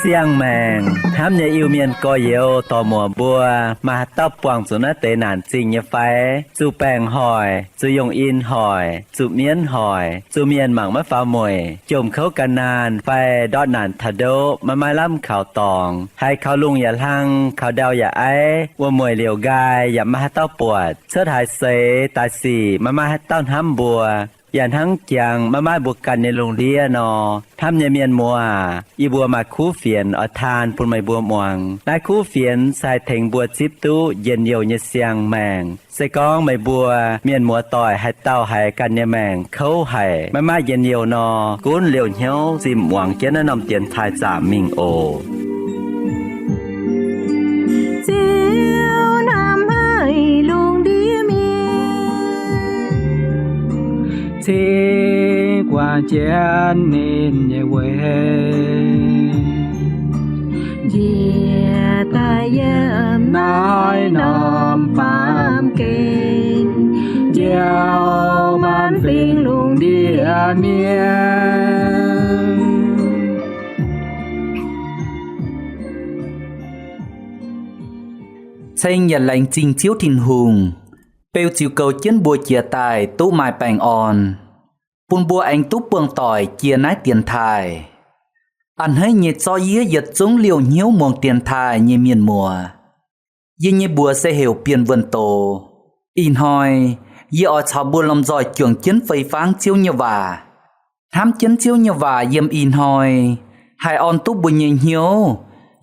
Siang-maengc hnamv nyei Iu-Mienh gorx-youz dorc-muoc mbuo, maaih haaix dauh buangh zuqc naaiv deix naanc zingh nyei fai? Zuqc baengc hoic, zuqc yongh in hoic, zuqc mienv hoic, zuqc mienh mangc maiv faaux mueic, jomc kouv gan naanh fai ndortv naanc taux ndoqv maiv maaih lamh kaux dorngx, haiz kaux lungh yaac hlang, kaux ndau yaac aiv, wuom-mueic liouc nqaai yaac maiv maaih haaix dauh buatc, cuotv haaix seix daaih sic maiv maaih haaix dauh hnamv mbuo, yaac hnangv jangx maiv maaih mbuo ganh nyei lungh ndiev nor, hnamv nyei mienh muoz aac, yie mbuo maaih kuv fienx oix taan bun meih mbuo muangx. Naaiv kuv fienx se haih tengx mbuo zipv duqv njien-youh nyei siang-maengc. Se gorngv meih mbuo mienh muoz-doic haaix dauh haiz ganh nyei maengc kouv haic, maiv maaih njien-youh nor, gunv liouh hnyouv zinh muangx jienv naaiv norm dienx taaih zaamc mingh oc. Ziouv hnamv haic lungh ndiev mienh, cingx guangc jienv ninh nyei weic, njiec daaih yiem naaiv norm baamh gen, njoux maanc fingx lungh ndiev mienh. Ceng yaac laengz zingh Ziouv Tin-Hungh, beu ziux goux jienv mbuo jiex daaih duqv maaih baengh orn, bun mbuo aengx duqv buangh doic jiex naaiv dienx taaih. A'hneiv nyei zorqv yie yietc zungv liouh hnyouv muangx dienx taaih nyei mienh muoz. Yie nyei mbuox se heuc Bienh Wuonh Doz. Ih hnoi yie oix caux mbuo lomh nzoih juangc jienv fei fangv Ziouv nyei waac. Hnamv jienv Ziouv nyei waac yiem ih hnoi haih orn duqv mbuo nyei hnyouv,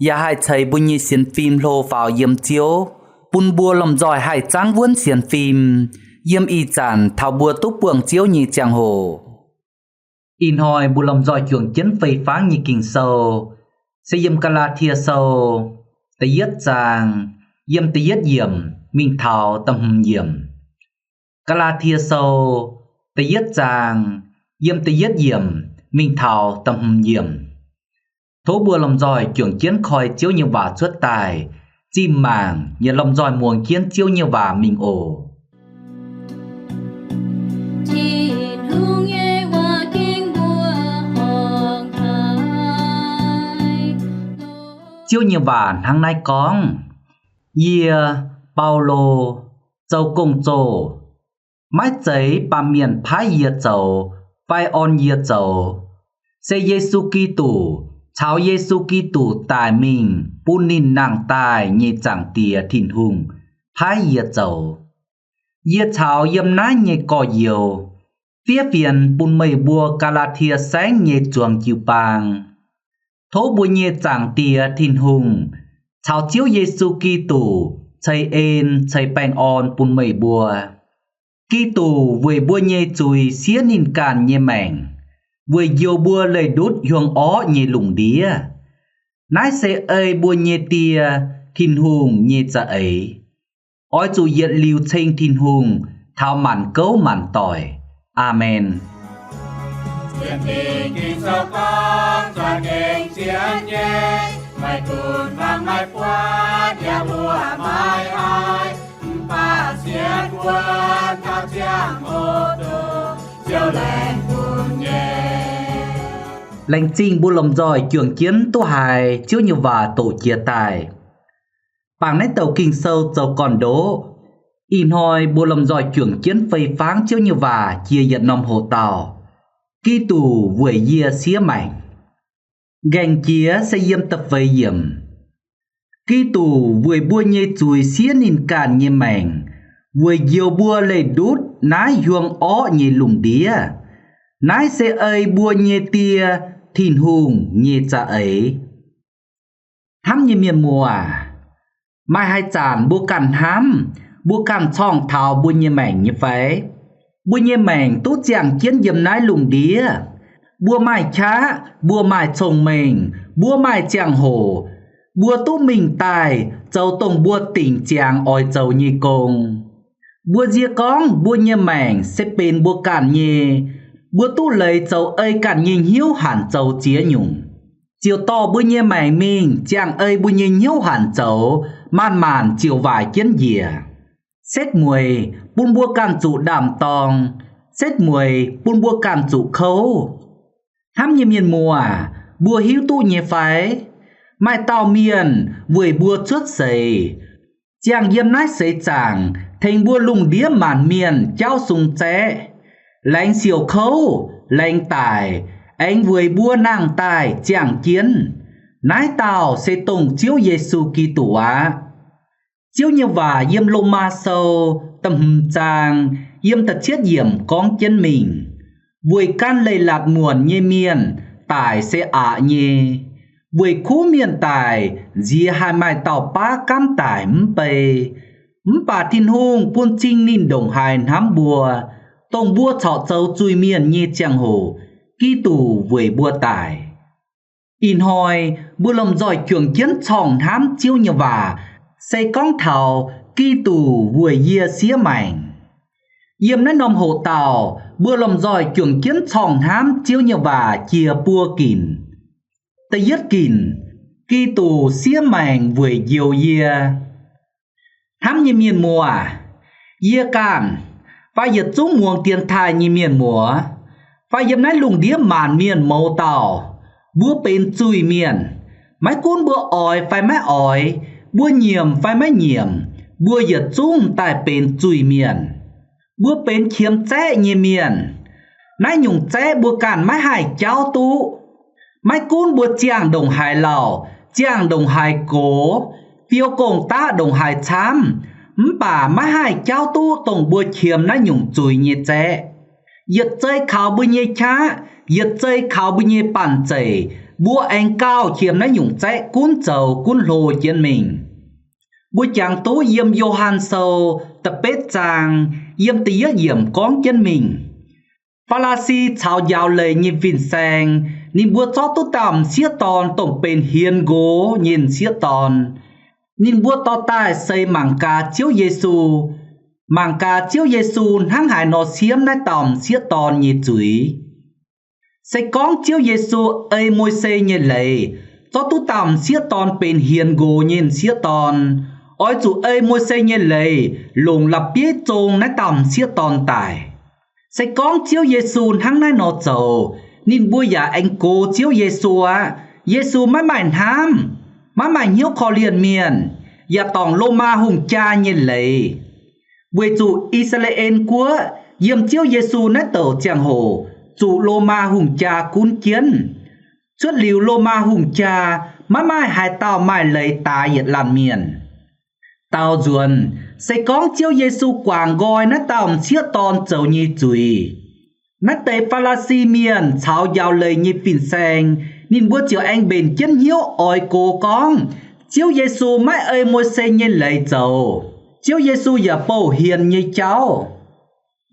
yaac haih ceix mbuo nyei sienx fim hlo faaux yiem Ziouv, bun mbuo lomh nzoih haih zaangv wuonv sienx fim yiem ih zanc taux mbuo duqv buangh Ziouv nyei ziangh hoc. Ih hnoi mbuo lomh nzoih juangc jienv fei fangv nyei Ging-Sou se yiem Gaa^laa^tie Sou da'yietv zaang, yiem da'yietv yiemc mingh taux da'hmz yiemc. Gaa^laa^tie Sou da'yietv zaang, yiem da'yietv yiemc mingh taux da'hmz yiemc. Tov mbuo lomh nzoih juangc jienv koi Ziouv nyei waac cuotv daaih, zinh mangc yaac lomh nzoih muangx jienv Ziouv nyei waac mingh oc. Tin-Hungh nyei waac ging mbuo horngc haic. Ziouv nyei waac hnangv naaiv gorngv, Yie, Baulo, zoux gong-zoh, maiv zeiz baamh mienh paaiv yie zoux fai orn yie zoux. Se Yesu Giduc caux Yesu Giduc daic mingh bun ninh nangh daaih nyei Zaangc Diex Tin-Hungh paaiv yie zoux. Yie caux yiem naaiv nyei gorx-youz fiev fienx bun meih mbuo Gaa^laa^tie Saengv nyei zuangx jiu-baang. Tov mbuo nyei Zaangc Diex Tin-Hungh caux Ziouv Yesu Giduc ceix en ceix baengh orn bun meih mbuo. Giduc weic mbuo nyei zuiz siev ninh ganh nyei maengc, weic njoux mbuo leih ndutv hiuang orqv nyei lungh ndiev. Naaiv se ei mbuo nyei Die, Tin-Hungh nyei za'eix. Oix zuqc yietc liuz ceng Tin-Hungh taux maanc gouv maanc doic. Aamen. Laengz zingh mbuo lomh nzoih juangc jienv duqv haiz Ziouv nyei waac doqc jiex daaih. Bangc naaiv douc Ging-Sou zoux gorn-ndoqv. Ih hnoi mbuo lomh nzoih juangc jienv fei fangv Ziouv nyei waac jiex yietc norm hoc dauh. Giduc weic yie siev maengc. Nqaengc jiex se yiem da'feix yiemc. Giduc weic mbuo nyei zuiz siev ninh ganh nyei maengc, weic njoux mbuo leih ndutv naaiv hiuang orqv nyei lungh ndiev. Naaiv se ei mbuo nyei Die, Tin-Hungh nyei za'eix. Hnamv nyei mienh muoz, maaih haaix zanc mbuo ganh hnamv, mbuo ganh corngh taux mbuo nyei maengc nyei fai? Mbuo nyei maengc duqv ziangh jienv yiem naaiv lungh ndiev. Mbuo maaih qaqv, mbuo maaih cong-mengh, mbuo maaih ziangh hoc, mbuo duqv mingh daaih zoux dongh mbuo dingc ziangx oix zoux nyei gong. Mbuo nzie gorngv mbuo nyei maengc se benx mbuo ganh nyei, mbuo duqv leiz zoux ei ganh nyei hnyouv hanc zoux ziex nyungc. ziouc dorh mbuo nyei maengc mingh ziangh ei mbuo nyei hnyouv hanc zoux, maanc-maanc ziouc waaic jienv njiec. Setv mueiz bun mbuo ganh zuqc ndaam-dorng, setv mueiz bun mbuo ganh zuqc kouv. Hnamv nyei mienh muoz, mbuo hiuv duqv nyei fai? Maaih dauh mienh weic mbuo cuotv seix, ziangh yiem naaiv seix zaangc tengx mbuo lungh ndiev maanc mienh jauv sung zaeqv, laengz siouc kouv, laengz daic, aengx weic mbuo nangh daaih ziangh jienv. Naaiv dauh se dongh Ziouv Yesu Giduc aqv. Ziouv nyei waac yiem Lomaa Sou da'hmz zaang yiem da'cietv yiemc gorngv jienv mingh, weic gan leiz-latc muonc nyei mienh daic se aqc nyei. Weic kuv mienh daic nziex haih maaih dauh baav gaamv daic mv bei. Mv baac Tin-Hungh bun cing ninh ndongc haaix hnamv mbuo, dongh mbuo corc zoux zuiz-mienh nyei ziangh hoc, Giduc weic mbuo daic. Ih hnoi mbuo lomh nzoih juangc jienv corngh hnamv Ziouv nyei waac, se gorngv taux Giduc weic yie siev maengc. Yiem naaiv norm hoqc dauh mbuo lomh nzoih juangc jienv corngh hnamv Ziouv nyei waac jiex buo ginc. Da'yietv ginc, Giduc siev maengc weic njoux yie. Hnamv nyei mienh muoz, yie ganh, fai yietc zungv muangx dienx taaih nyei mienh muoz, fai yiem naaiv lungh ndiev maanc mienh mouz dauh, mbuo benx zuiz-mienh. Maiv gunv mbuo oix fai maiv oix, mbuo nyiemc fai maiv nyiemc, mbuo yietc zungv daaih benx zuiz-mienh. Mbuo benx qiemx zaeqv nyei mienh. Naaiv nyungc zaeqv mbuo ganh maiv haih jauv duqv. Maiv gunv mbuo ziangh ndongc haaix lauh, ziangh ndongc haaix gox, fiou gong-daqv ndongc haaix camv, mv baac maiv haih jauv duqv dongh mbuo qiemx naaiv nyungc zuiz nyei zaeqv. Yietc zei kaux mbuo nyei qaqv, yietc zei kaux mbuo nyei banh zeic, mbuo aengx gauh qiemx naaiv nyungc zaeqv gunv zoux gunv hlo jienv mingh. Mbuo jangx duqv yiem Yo^han Sou da'betv zaang, yiem da'yietv yiemc gorngv jienv mingh, Faa^laa^si caux njaaux leiz nyei fin-saeng, ninh mbuo zorqv duqv dauh m'sieqv dorn, dongh benx hienx nqox nyei m'sieqv dorn. Ninh mbuo dorh daaih seix mangc gaax Ziouv Yesu, mangc gaax Ziouv Yesu hnangv haaix nor siemv naaiv dauh m'sieqv dorn nyei zuiz. Se gorngv Ziouv Yesu ei Mose nyei leiz zorqv duqv dauh m'sieqv dorn benx hienx nqox nyei m'sieqv dorn, oix zuqc ei Mose nyei leiz longc la'bieiv zong naaiv dauh m'sieqv dorn daic. Se gorngv Ziouv Yesu hnangv naaiv nor zoux, ninh mbuo yaac aengx gox Ziouv Yesu aqv. Yesu maiv maaih hnamv, maiv maaih hnyouv korv-lienh mienh, yaac dorngc Lomaa hungh jaa nyei leiz. Weic zuqc I^saa^laa^en Guoqv yiem Ziouv Yesu naaiv douc ziangh hoc zuqc Lomaa hungh jaa gunv jienv. Cuotv liuz Lomaa hungh jaa, maiv maaih haaix dauh maaih leiz daaix yietc laanh mienh. Daaux nzuonx, se gorngv Ziouv Yesu guangc nqoi naaiv dauh m'sieqv dorn zoux nyei zuiz, naaiv deix Faa^laa^si Mienh caux njaaux leiz nyei fin-saeng, ninh mbuo ziouc aengx mbenc jienv hnyouv oix gox gorngv Ziouv Yesu maiv ei Mose nyei leiz zoux, Ziouv Yesu yaac bouh hienx nyei jauv.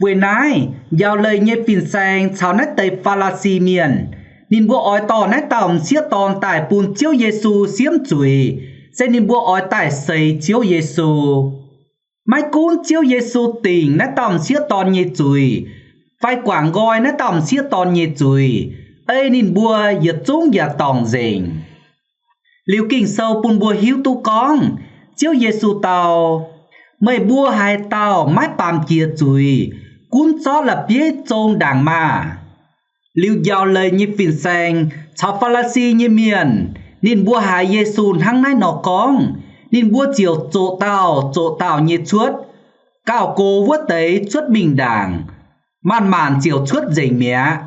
Weic naaiv, njaaux leiz nyei fin-saeng caux naaiv deix Faa^laa^si Mienh, ninh mbuo oix dorh naaiv dauh m'sieqv dorn daaih bun Ziouv Yesu siemv zuiz, se ninh mbuo oix daaih seix Ziouv Yesu. Maiv gunv Ziouv Yesu dingc naaiv dauh m'sieqv dorn nyei zuiz, fai guangc nqoi naaiv dauh m'sieqv dorn nyei zuiz, ei ninh mbuo yietc zungv yaac dorngc nzengc. Liuz Ging-Sou bun mbuo hiuv duqv gorngv, Ziouv Yesu dau, Meih mbuo haaix dauh maiv baamz jiex zuiz, gunv zorqv la'bieiv zong ndaangc maah! Liuz njaaux leiz nyei fin-saeng caux Faa^laa^si nyei mienh, ninh mbuo haiz Yesu hnangv naaiv nor gorngv, ninh mbuo ziouc zoqc dauh zoqc dauh nyei cuotv, gauh gox wuov deix cuotv mingh ndaangc. Maanc-maanc ziouc cuotv nzengc mi'aqv.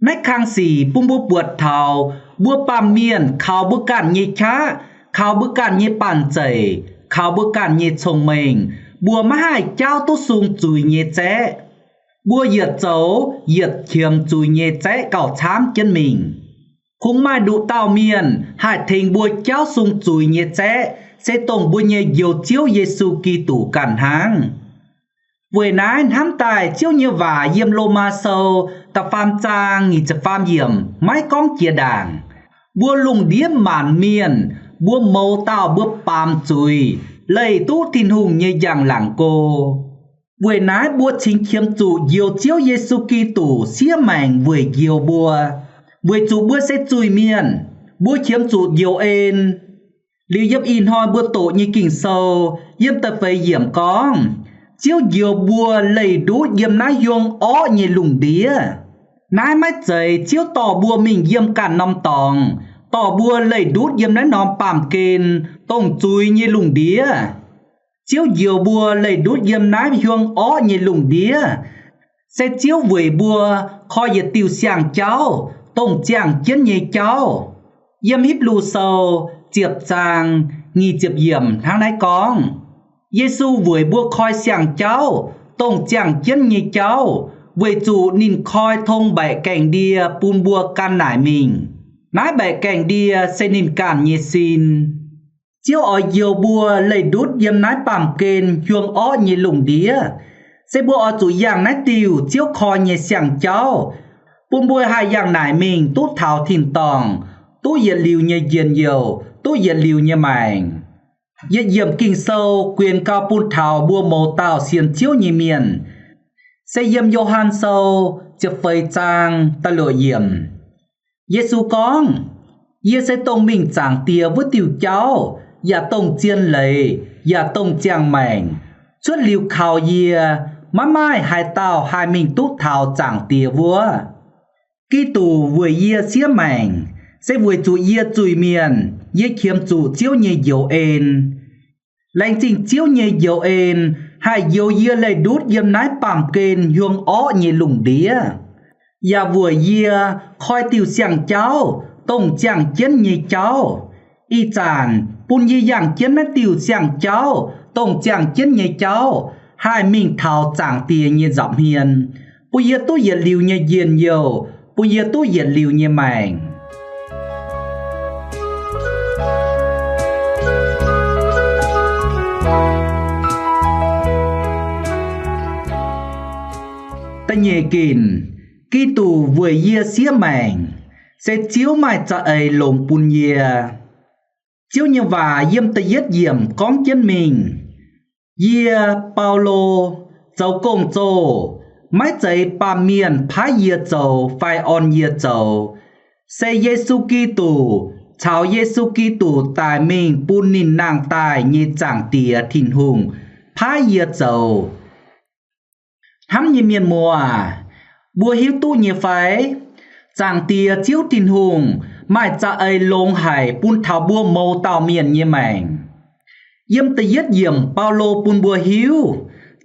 Naaiv kang sic bun mbuo buatc taux mbuo baamh mienh kaux mbuo ganh nyei qaqv, kaux mbuo ganh nyei banh zeic, kaux mbuo ganh nyei cong-mengh, mbuo maiv haih jaauv duqv sung zuiz nyei zaeqv. Mbuo yietc zoux yietc qiemx zuiz nyei zaeqv gauh camv jienv mingh. Kungx maaih nduqc dauh mienh haih tengx mbuo jaauv sung zuiz nyei zaeqv, se dongh mbuo nyei Njoux Ziouv Yesu Giduc ganh hnangv. Weic naaiv hnamv daaih Ziouv nyei waac yiem Lomaa Sou da'faam zaang nyic ziepc faam yiemc maiv gorngv jiex ndaangc, mbuo lungh ndiev maanc mienh, mbuo mouz dauh mbuo baamz zuiz leih duqv Tin-Hungh nyei njang-laangc go. Weic naaiv mbuo cingx qiemx zuqc Njoux Ziouv Yesu Giduc siev maengc weic njoux mbuo, weic zuqc mbuo se zuiz-mienh. mbuo qiemx zuqc njoux en. Liuz yiem ih hnoi mbuo doqc nyei Ging-Sou yiem da'feix yiemc gorngv, Ziouv njoux mbuo leih ndutv yiem naaiv hiuang orqv nyei lungh ndiev. Naaiv maiv zeiz Ziouv dorh mbuo mingh yiem ganh norm dorngx, dorh mbuo leih ndutv yiem naaiv norm baamh gen dongh zuiz nyei lungh ndiev. Ziouv njoux mbuo leih ndutv yiem naaiv hiuang orqv nyei lungh ndiev, se Ziouv weic mbuo koi yietc diuh siang-jauv, dongh ziangh jienv nyei jauv. Yiem Hipv^lu Sou ziepc zaang nyic ziepc yiemc hnangv naaiv gorngv, Yesu weic mbuo koi siang-jauv, dongh ziangh jienv nyei jauv, weic zuqc ninh koi tong mbaeqc gaengh ndie bun mbuo gan naaic mingh. Naaiv mbaeqc gaengh ndie se ninh ganh nyei sin. Ziouv oix njoux mbuo leih ndutv yiem naaiv baamh gen hiuang orqv nyei lungh ndiev, se mbuo oix zuqc yangh naaiv diuh Ziouv koi nyei siang-jauv, bun mbuo haih yangh naaic mingh duqv taux tin-dorngh, duqv yietc liuz nyei njien-youh, duqv yietc liuz nyei maengc. Yietc yiemc Ging-Sou guenx gau bun taux mbuo mouz dauh sienx Ziouv nyei mienh, se yiem Yo^han Sou ziepc feix zaang da'luoqc yiemc. Yesu gorngv, Yie se dongh mingh Zaangc Diex wuov diuh jauv, yaac dongh zien leiz, yaac dongh ziangh maengc. Cuotv liuz kaux yie, maiv maaih haaix dauh haih mingh duqv taux Zaangc Diex wuov. Giduc weic yie siev maengc, se weic zuqc yie zuiz-mienh, yie qiemx zuqc Ziouv nyei njoux en. Laengz zingh Ziouv nyei njoux en haih njoux yie leih ndutv yiem naaiv baamh gen hiuang orqv nyei lungh ndiev, yaac weic yie koi diuh siang-jauv, dongh ziangh jienv nyei jauv. Ih zanc bun yie yangh jienv naaiv diuh siang-jauv, dongh ziangh jienv nyei jauv, haih mingh taux Zaangc Diex nyei nza'hmien, bun yie duqv yietc liuz nyei njien-youh, bun yie duqv yietc liuz nyei maengc. Da'nyeic ginc, Giduc weic yie siev maengc, se Ziouv maaih za'eix longx bun yie. Ziouv nyei waac yiem da'yietv yiemc gorngv jienv mingh, Yie, Baulo, zoux gong-zoh, maiv zeiz baamh mienh paaiv yie zoux fai orn yie zoux. Se Yesu Giduc caux Yesu Giduc daic mingh bun ninh nangh daaih nyei Zaangc Diex Tin-Hungh paaiv yie zoux. Hnamv nyei mienh muoz aac, mbuo hiuv duqv nyei fai? Zaangc Diex Ziouv Tin-Hungh maaih za'eix longx haic bun taux mbuo mouz dauh mienh nyei maengc. Yiem da'yietv yiemc Baulo bun mbuo hiuv,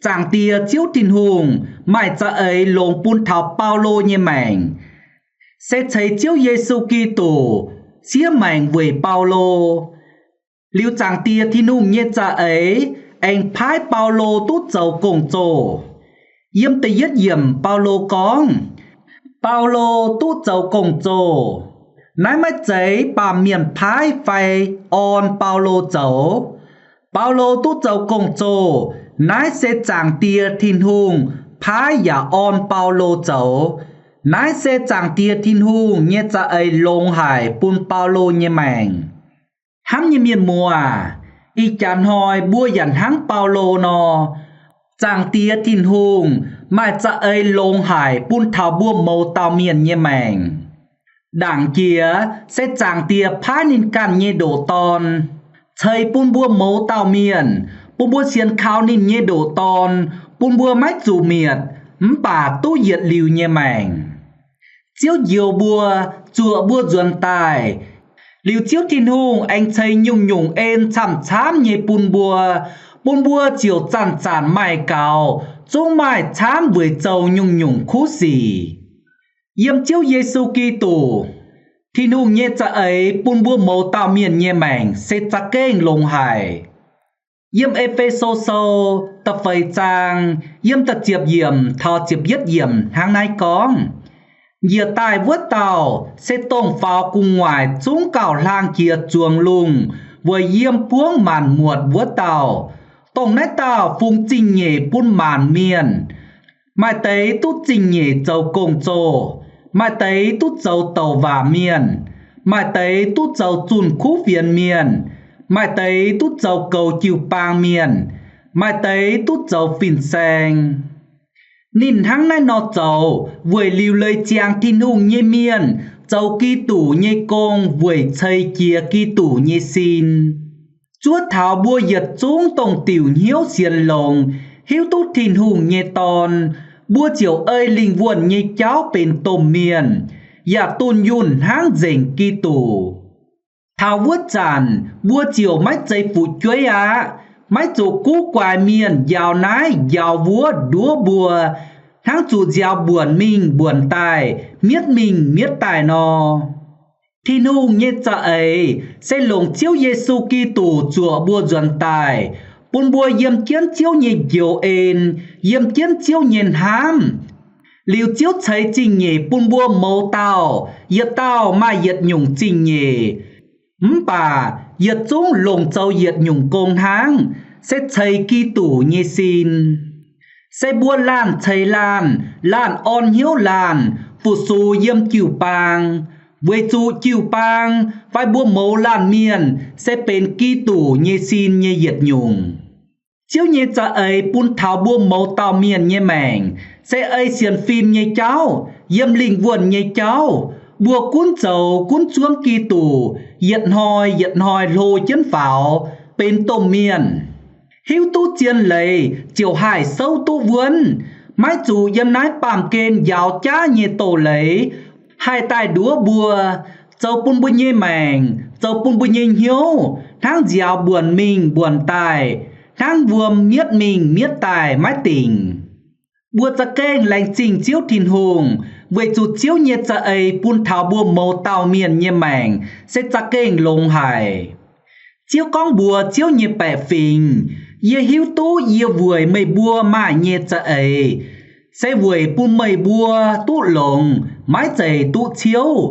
Zaangc Diex Ziouv Tin-Hungh maaih za'eix longx bun taux Baulo nyei maengc, se ceix Ziouv Yesu Giduc siev maengc weic Baulo. Liuz Zaangc Diex Tin-Hungh nyei za'eix aengx paaiv Baulo duqv zoux gong-zoh. Yiem da'yietv yiemc Baulo gorngv, Baulo duqv zoux gong-zoh. Naaiv maiv zeiz baamh mienh paaiv fai orn Baulo zoux. Baulo duqv zoux gong-zoh, naaiv se Zaangc Diex Tin-Hungh paaiv yaac orn Baulo zoux. Naaiv se Zaangc Diex Tin-Hungh nyei za'eix longx haic bun Baulo nyei maengc. Hnamv nyei mienh muoz aac, ih jaax hnoi mbuo yaac hnangv Baulo nor, Zaangc Diex Tin-Hungh maaih za'eix longx haic bun taux mbuo mouz dauh mienh nyei maengc. Ndaangc jiex se Zaangc Diex paaiv ninh ganh nyei ndoqc Dorn ceix bun mbuo mouz dauh mienh, bun mbuo sienx kaux ninh nyei ndoqc Dorn, bun mbuo maiv zuqc mietc, mv baac duqv yietc liuz nyei maengc. Ziouv njoux mbuo, zuoqc mbuo nzuonx daaih. Liuz Ziouv Tin-Hungh aengx ceix nyungc-nyungc en camv-camv nyei bun mbuo, bun mbuo ziouc zanc-zanc maaih gaux, zungv maaih camv weic zoux nyungc-nyungc kuv sic. Yiem Ziouv Yesu Giduc, Tin-Hungh nyei za'eix bun mbuo mouz dauh mienh nyei maengc se za'gengh longx haic. Yiem E^fe^so Sou da'feix zaang, yiem da'ziepc yiemc taux ziepc yietv yiemc hnangv naaiv gorngv, Njiec daaih wuov dauh se dongh faaux gu'nguaaic zungv gauh hlang jiex zuangx lungh weic yiem buangv maanc muotc wuov dauh. Dongh naaiv dauh fungx zingh nyeic bun maanc mienh. Maaih deix duqv zingh nyeic zoux gong-zoh, maaih deix duqv zoux douc waac mienh, maaih deix duqv zoux zunh kuv fienx mienh, maaih deix duqv zoux goux jiu-baang mienh, maaih deix duqv zoux fin-saeng. Ninh hnangv naaiv nor zoux weic liuc leiz ziangx Tin-Hungh nyei mienh zoux Giduc nyei gong weic ceix jiez Giduc nyei sin. Zuov taux mbuo yietc zungv dongh diuc hnyouv sienx longx, hiuv duqv Tin-Hungh nyei Dorn, mbuo ziouc ei lingh wuonh nyei jauv benx domh mienh, yaac dunh yunh hnangv nzengc Giduc. Taux wuov zanc mbuo ziouc maiv zeiz fu'jueiv aqv, maiv zuqc guv guaix mienh njaaux naaiv njaaux wuov nduov mbuo, hnangv zuqc nziaaux mbuonc mingh mbuonc daaih, mietv mingh mietv daaih nor. Tin-Hungh nyei za'eix se longc Ziouv Yesu Giduc zuoqc mbuo nzuonx daaih, bun mbuo yiem jienv Ziouv nyei njoux en, yiem jienv Ziouv nyei hnamv. Liuz Ziouv ceix zingh nyeic bun mbuo mouz dauh, yietc dauh maaih yietc nyungc zingh nyeic. Mv baac yietc zungv longc zoux yietc nyungc gong hnangv, se ceix Giduc nyei sin. Se mbuo laanh ceix laanh, laanh orn hnyouv laanh, fu-sux yiem jiu-baang, weic zuqc jiu-baang fai mbuo mouz laanh mienh se benx Giduc nyei sin nyei yietc nyungc. Ziouv nyei za'eix bun taux mbuo mouz dauh mienh nyei maengc se ei sienx fim nyei jauv, yiem lingh wuonh nyei jauv. Mbuo gunv zoux gunv zuangv Giduc, yietc hnoi yietc hnoi hlo jienv faaux, benx domh mienh. Hiuv duqv zien leiz ziouc haih souv duqv wuonv. Maiv zuqc yiem naaiv baamh gen njaaux jaav nyei doz-leiz haih daaih nduov mbuo, zoux bun mbuo nyei maengc, zoux bun mbuo nyei hnyouv hnangv nziaaux mbuonc mingh mbuonc daaih, hnangv wuom mietv mingh mietv daaih maiv dingc. Mbuo za'gengh laengz zingh Ziouv Tin-Hungh, weic zuqc Ziouv nyei za'eix bun taux mbuo mouz dauh mienh nyei maengc se za'gengh longx haic. Ziouv gorngv mbuox Ziouv nyei baeqc fingx, Yie hiuv duqv yie weic meih mbuo maaih nyei za'eix, se weic bun meih mbuo duqv longx, maiv zeiz duqv ciouv,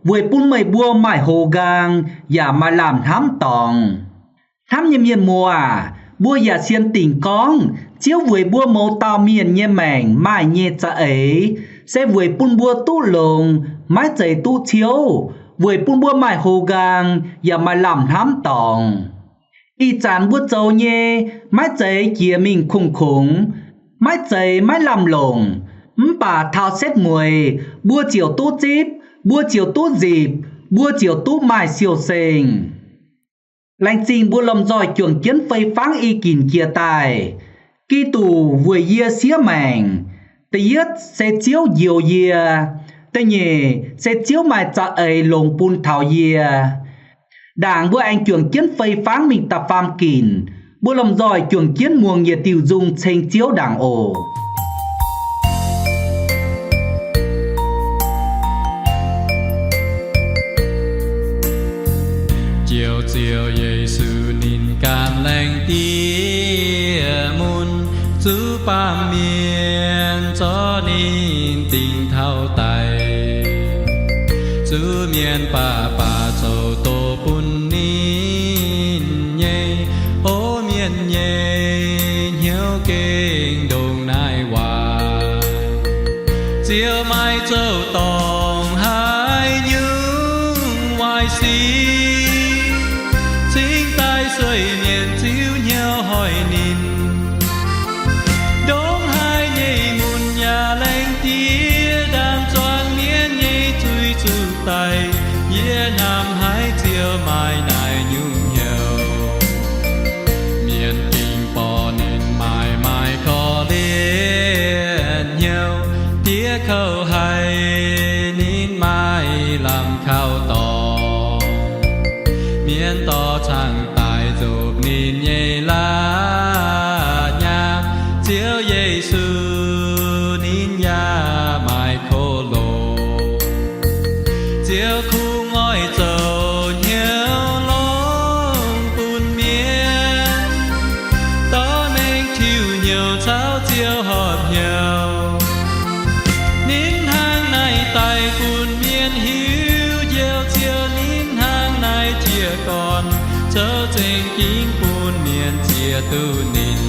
weic bun meih mbuo maaih hoz nqaang yaac maaih lamh hnamv dorngx. Hnamv nyei mienh muoz, mbuo yaac sienx dingc gorngv Ziouv weic mbuo mouz dauh mienh nyei maengc maaih nyei za'eix, se weic bun mbuo duqv longx, maiv zeiz duqv ciouv, weic bun mbuo maaih hoz nqaang yaac maaih lamh hnamv dorngx. Ih zanc mbuo zoux nyei maiv zeiz jiex mingh kungx-kungx, maiv zeiz maiv lamh longc, mv baac taux setv mueiz mbuo ziouc duqv zipv, mbuo ziouc duqv nzipc, mbuo ziouc duqv maaih siou-seng. Laengz zingh mbuo lomh nzoih juangc jienv fei fangv i ginc jiex daaih. Giduc weic yie siev maengc. Da'yietv se Ziouv njoux yie. Da'nyeic se Ziouv maaih za'eix longx bun taux yie. Ndaangc mbuo aengx juangc jienv fei fangv mingh da'faam ginc. Mbuo lomh nzoih juangc jienv muangx yietc diuh nzung ceng Ziouv ndaangc oc. Ziouv, Ziouv Yesu ninh ganh laengz diex mun, zuqc baamh mienh zorqv ninh dingc taux daic. Zuqc mienh baac baac zoux doz bun ninh nyei. O mienh nyei hnyouv gengh ndongc naaiv waac. Ziouv maiv zoux dorngc haaix nyungc waaic sic, cingx daaih sueih mienh ziux hnyouv hoic ninh. Ndongc haaix nyei mun yaac laengz diex ndaam zuangx mienh nyei zuiz zuqc daic. Yie hnamv haiz Ziouv maaih naaiv nyungc hnyouv. Mienh gengh borqv ninh maaih maaih korv-lienh hnyouv, diex kouv haic ninh maaih lamh kaux dorngx. Mienh dorh caangh daic nzopv ninh nyei la'nyaah, Ziouv Yesu ninh yaac maaih kouv loz. Ziouv kungx oix zoux hnyouv longx bun mienh, dorh mengh tiuv hnyouv caux Ziouv horpc hnyouv. Ninh hnangv naaiv daic bun mienh hiuv Njoux Ziouv, ninh hnangv naaiv jiez gorn zoux za'gengh bun mienh ziex duqv ninh.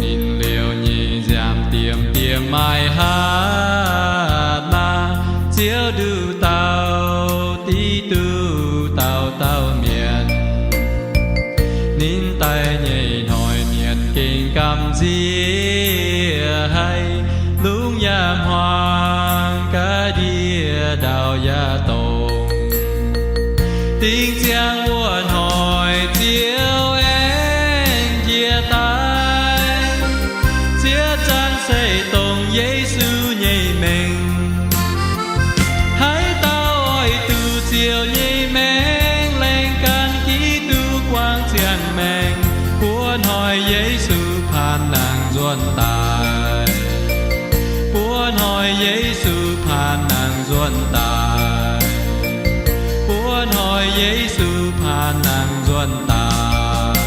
Ninh liouh nyei nziaamv diemv diemv maaih hatc maaz, Ziouv nduqc dauh div duqv dauh dauh mienh. Ninh daic nyei hnoi mienh gengh gamh nziex haic, lungh yaac hmuangx ga'ndiev Dingh ziangx wuov hnoi Ziouv aengx njiec daaih. Ziex zanc se dongh Yesu nyei mengh. Haaix dauh oix duqv Ziouv nyei maengc, laengz gan Giduc buangh ziangh maengc. Buo hnoi Yesu paan nangc nzuonx daaih. Buo hnoi Yesu paan nangc nzuonx daaih. Buo hnoi Yesu paan nangc nzuonx daaih.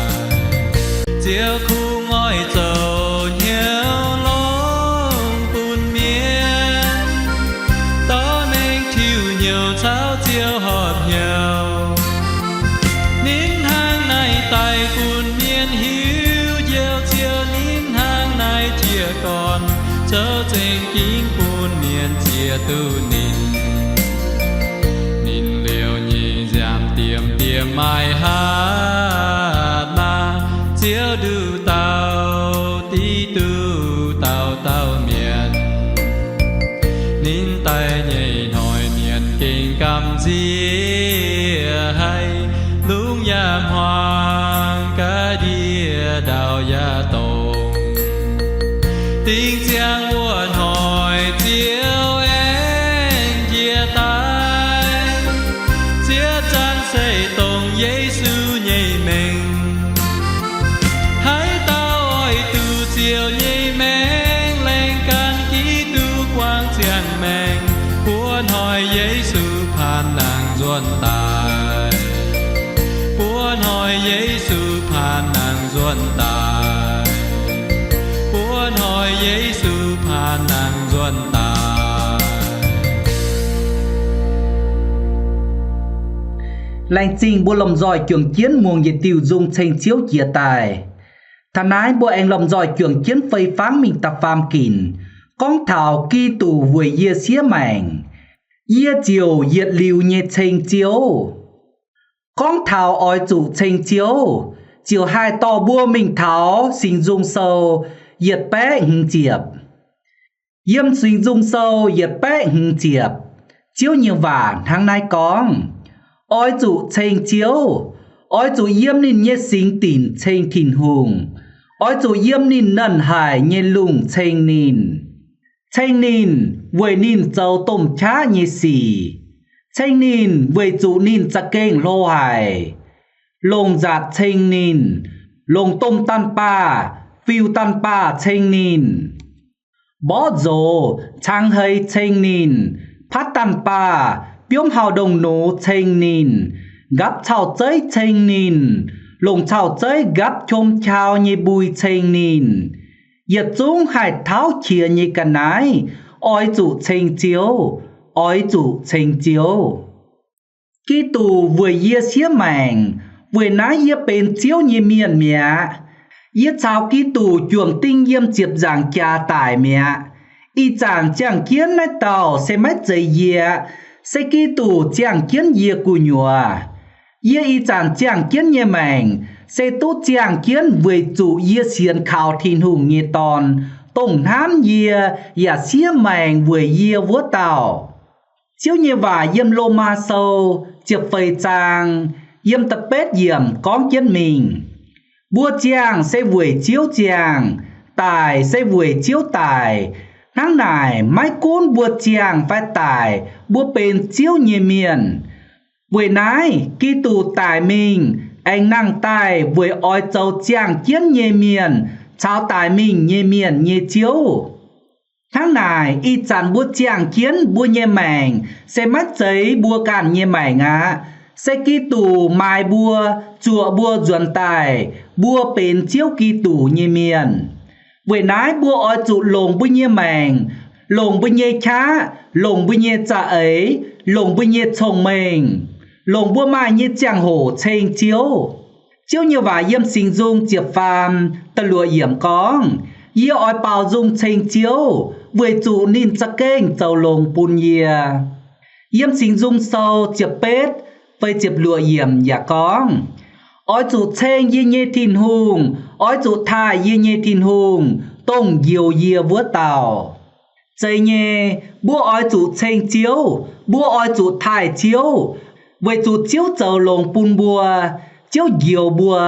Ziouv kungx oix zoux hnyouv longx bun mienh, dorh mengh tiuv hnyouv caux Ziouv horpc hnyouv. Ninh hnangv naaiv daaih bun mienh hiuv Njoux Ziouv, ninh hnangv naaiv jiez gorn zoux zengx ginv bun mienh ziex duqv ninh. Ninh liouh nyei nziaamv diemv diemv maaih hatc maaz, Ziouv nduqc dauh diqv duqv dauh dauh mienh. Ninh daaih nyei hnoi mienh gengh gamh nziex haic, lungh yaac hmuangx, ga'ndiev ndau yaac dongz. Dingh ziangx wuov hnoi Ziouv aengx njiec daaih. Ziex zanc se dongh Yesu nyei mengh. Haaix dauh oix duqv Ziouv nyei maengc, laengz gan Giduc buangh ziangh maengc. Buo hnoi Yesu paan nangc nzuonx daaih. Buo hnoi Yesu paan nangc nzuonx daaih. Buo hnoi Yesu paan nangc nzuonx daaih. Laengz zingh mbuo lomh nzoih juangc jienv muangx yietc diuh nzung ceng Ziouv jiex daaih. Taux naaiv mbuo aengx lomh nzoih juangc jienv fei fangv mingh da'faam ginc, gorngv taux Giduc weic yie siev maengc, yie ziouc yietc liuz nyei ceng Ziouv. Gorngv taux oix zuqc ceng Ziouv, ziouc haih dorh mbuo mingh taux Singx Nzung Sou yietc baeqv hmz ziepc. Yiem Singx Nzung Sou yietc baeqv hmz ziepc, Ziouv nyei waac hnangv naaiv gorngv, oix zuqc ceng Ziouv, oix zuqc yiem ninh nyei singx dinc ceng Tin-Hungh, oix zuqc yiem ninh nernh haic nyei lungh ceng ninh. Ceng ninh weic ninh zoux domh qaqv nyei sic, ceng ninh weic zuqc ninh za'gengh hlo haic. Longc nzatc ceng ninh, longc domh daan-baah, fiuv daan-baah ceng ninh. Mborqv nzoz cangx heix ceng ninh, patv daan-baah, biomv hauh ndongc nux ceng ninh, nqapv cau-zeiv ceng ninh, longc cau-zeiv nqapv qom qau nyei mbui ceng ninh. Yietc zungv haih tauv qiex nyei ga'naaiv oix zuqc ceng Ziouv, oix zuqc ceng Ziouv. Giduc weic yie siev maengc, weic naaiv yie benx Ziouv nyei mienh mi'aqv. Yie caux Giduc juangc ding yiem ziepc nzaangc jaax daic mi'aqv. Ih zanc ziangh jienv naaiv dauh se maiv zeiz yie, se Giduc ziangh jienv yie gu'nyuoz. Yie ih zanc ziangh jienv nyei maengc se duqv ziangh jienv weic zuqc yie sienx kaux Tin-Hungh nyei Dorn, dongh hnamv yie yaac siev maengc weic yie wuov dauh. Ziouv nyei waac yiem Lomaa Sou ziepc feix zaang, yiem da'betv yiemc gorngv jienv mingh, mbuo ziangh se weic Ziouv ziangh, daic se weic Ziouv daic. Hnangv naaic, maiv gunv mbuo ziangh fai daic, mbuo benx Ziouv nyei mienh. Weic naaiv, Giduc daic mingh aengx nangh daaih weic oix zoux ziangh jienv nyei mienh caux daic mingh nyei mienh nyei Ziouv. Hnangv naaic, ih zanc mbuo ziangh jienv mbuo nyei maengc se maiv zeiz mbuo ganh nyei maengc aqv. Se Giduc maaiz mbuo, zuoqc mbuo nzuonx daaih, mbuo benx Ziouv Giduc nyei mienh. Weic naaiv mbuo oix zuqc longc mbuo nyei maengc, longc mbuo nyei qaqv, longc mbuo nyei za'eix, longc mbuo nyei cong-mengh, longc mbuo maaih nyei ziangh hoc ceng Ziouv. Ziouv nyei waac yiem Singx Nzung ziepc faam da'luoqc yiemc gorngv, yie oix baaux nzung ceng Ziouv, weic zuqc ninh za'gengh zoux longx bun yie. Yiem Singx Nzung Sou ziepc betv feix ziepc luoqc yiemc yaac gorngv, oix zuqc ceng yie nyei Tin-Hungh, oix zuqc taaih yie nyei Tin-Hungh, dongh njoux yie wuov dauh. Zeiz nyei, mbuo oix zuqc ceng Ziouv, mbuo oix zuqc taaih Ziouv. weic zuqc Ziouv zoux longx bun mbuo, Ziouv njoux mbuo.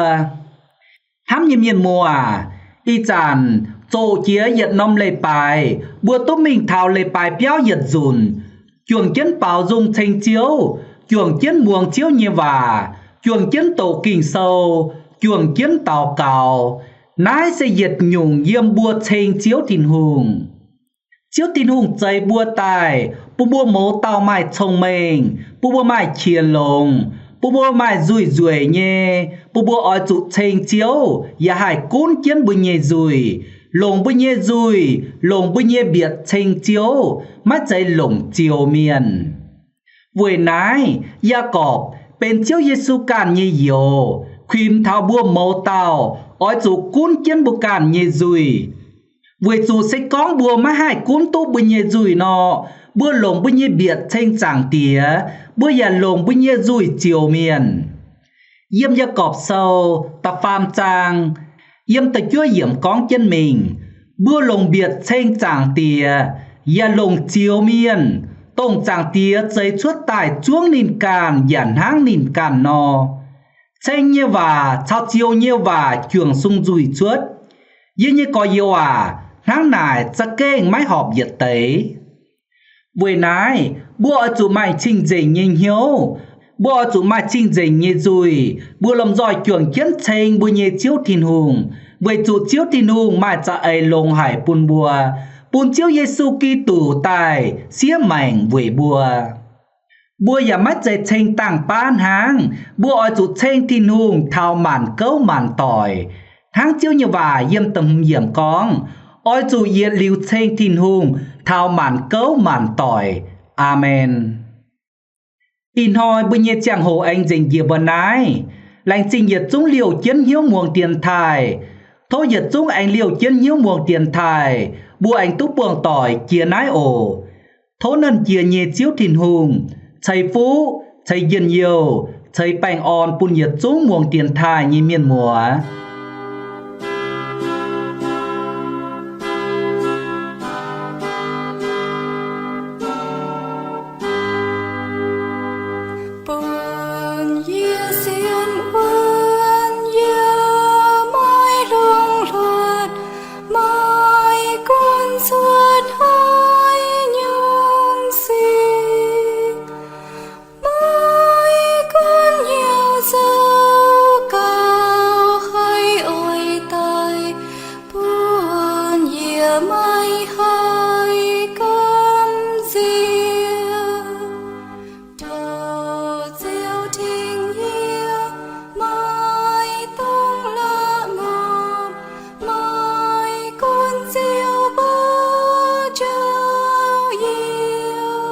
Hnamv nyei mienh muoz aac, ih zanc zoqc jiex yietc norm leiz-baaix, mbuo duqv mingh taux leiz-baaix biauv yietc nzunc, juangc jienv baaux nzung ceng Ziouv, juangc jienv muangx Ziouv nyei waac, juangc jienv doqc Ging-Sou, juangc jienv daux gaux. Naaiv se yietc nyungc yiem mbuo ceng Ziouv Tin-Hungh. Ziouv Tin-Hungh zeix mbuo daaih, bun mbuo mouz dauh maaih cong-mengh, bun mbuo maaih qiex longx, bun mbuo maaih nzuih nzueic nyei, bun mbuo oix zuqc ceng Ziouv yaac haih gunv jienv mbuo nyei nzuih, longc mbuo nyei nzuih, longc mbuo nyei mbietc ceng Ziouv, maiv zeiz longc zioux mienh. Weic naaiv, Yaagorpc benx Ziouv Yesu ganh nyei youz, kuinx taux mbuo mouz dauh oix zuqc gunv jienv mbuo ganh nyei nzuih. Weic zuqc se gorngv mbuo maiv haih gunv duqv mbuo nyei nzuih nor, mbuo longc mbuo nyei mbietc ceng Zaangc Diex, mbuo yaac longc mbuo nyei nzuih zioux mienh. Yiem Yaagorpc Sou da'faam zaang, yiem da'juov yiemc gorngv jienv mingh, mbuo longc mbietc ceng Zaangc Diex, yaac longc zioux mienh, dongh Zaangc Diex zeix cuotv daaih zuangv ninh ganh yaac hnangv ninh ganh nor. Ceng nyei waac caux zioux nyei waac juangc sung nzuih cuotv. Yie nyei gorx-youz aac, hnangv naaic za'gengh maiv horpc yietc deix. Weic naaiv, mbuo oix zuqc maaih cing-nzengc nyei hnyouv. Mbuo oix zuqc maaih cing-nzengc nyei nzuih, mbuo lomh nzoih juangc jienv ceng mbuo nyei Ziouv Tin-Hungh, weic zuqc Ziouv Tin-Hungh maaih za'eix longx haic bun mbuo, bun Ziouv Yesu Giduc daaih siev maengc weic mbuo. Mbuo yaac maiv zeiz ceng dangh baav hnangv. Mbuo oix zuqc ceng Tin-Hungh taux maanc gouv maanc doic. Hnangv Ziouv nyei waac yiem da'hmz yiemc gorngv, oix zuqc yietc liuz ceng Tin-Hungh taux maanc gouv maanc doic. Aamen. Ih hnoi mbuo nyei ziangh hoc aengx nzengc njiec mbuo naaiv. Laengz zingh yietc zungv liouh jienv hnyouv muangx dienx taaih. Tov yietc zungv aengx liouh jienv hnyouv muangx dienx taaih, mbuo aengx duqv buangh doic jiex naaiv oc. Tov Nernh Jiex nyei Ziouv Tin-Hungh ceix fuqv, ceix njien-youh, ceix baengh orn bun yietc zungv muangx dienx taaih nyei mienh muoz. Bun yie sienx wuonv, yie maiv longx hluotv, maiv gunv cuotv haaix nyungc sic, maiv gunv hnyouv zoux gauh haiz oix daic, bun yie maiv haih gamh nziex. Tov Ziouv tengx yie, maiv dungx la'maah, maiv gunv Ziouv mbuo jauv yie,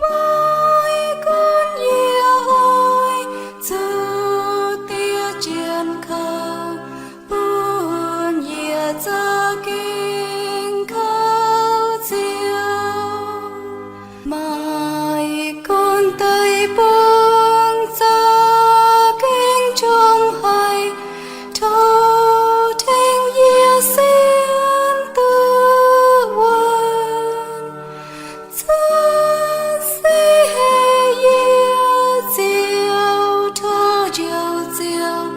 maiv gunv yie oix zuqc diev jienv kaux, bun yie za'gengh kaux Ziouv. Maiv gunv deic-bung za'gengh jomc haic, tov tengx yie sienx duqv wuonv. Zanc se heh yie Ziouv, tov Njoux Ziouv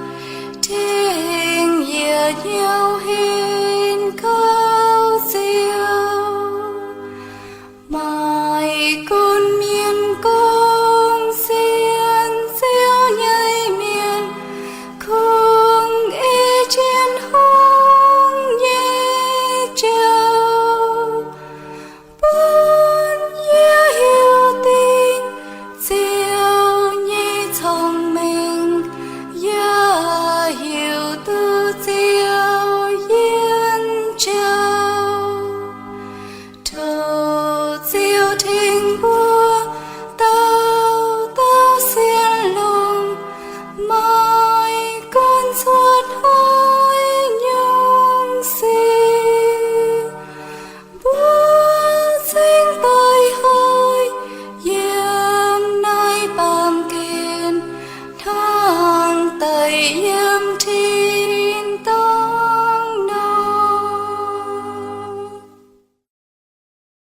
tengx yie hnyouv.